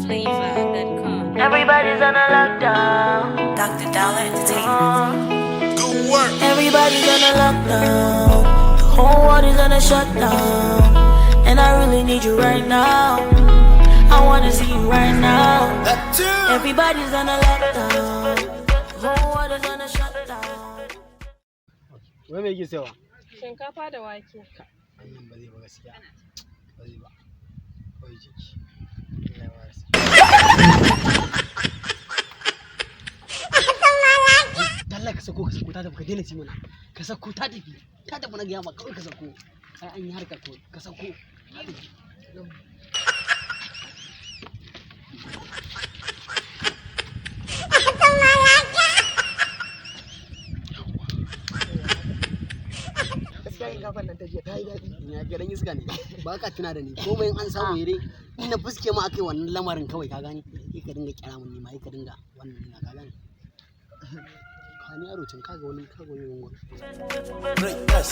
NigerFlavor.com. Everybody's on a lockdown. Dr. Dollar Entertainment. Good work. Everybody's on a lockdown. The whole world is on a shutdown. And I really need you right now. I wanna see you right now. That two. Everybody's on a lockdown. The whole world is on a shutdown. Wai me yake sayawa? Shinkafa da wake. Wannan ba zai ba gaskiya. Ba zai ba. Kawai jiki. Allah ya warasa. Dalla ka sako, ka sako ta tafi, ka daina ci mana. Ka sako ta tafi. Ta tafi na gaya ma, kawai ka sako. Ai an yi harkar, kawai ka sako. Ta tafi. Gaskiya shinkafar nan ta jiya ta yi daɗi. Ina ga dan iska ne. Ba ka tuna da ni. Komai in an samu dai. In na fuske ma akai wannan lamarin kawai, ka gane. Sai ka dinga kira mun ni ma, sai ka dinga wannan ina, ka gane. Ka ni yaro can, kaga wani, kaga wani mangwaro. Break this.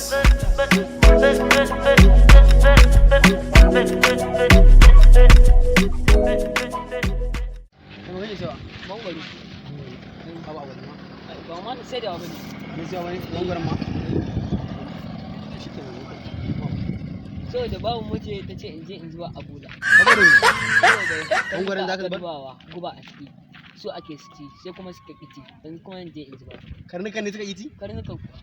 Kuma kake cewa? Mangwaro. Ka ba abu ma. Ba ma sai da ba ne. Ne cewa wani mangwaron ma. Shikenan. Saboda babu mace ta ce in je in zuba a bola. Saboda me? Saboda Mangwaron za ka aka zubar? zubawa guba a ciki. Su ake su ci sai kuma suka ƙi ci. Yanzu kuma in je in zuba. Karnukan ne suka yi ci? Karnukan kuwa.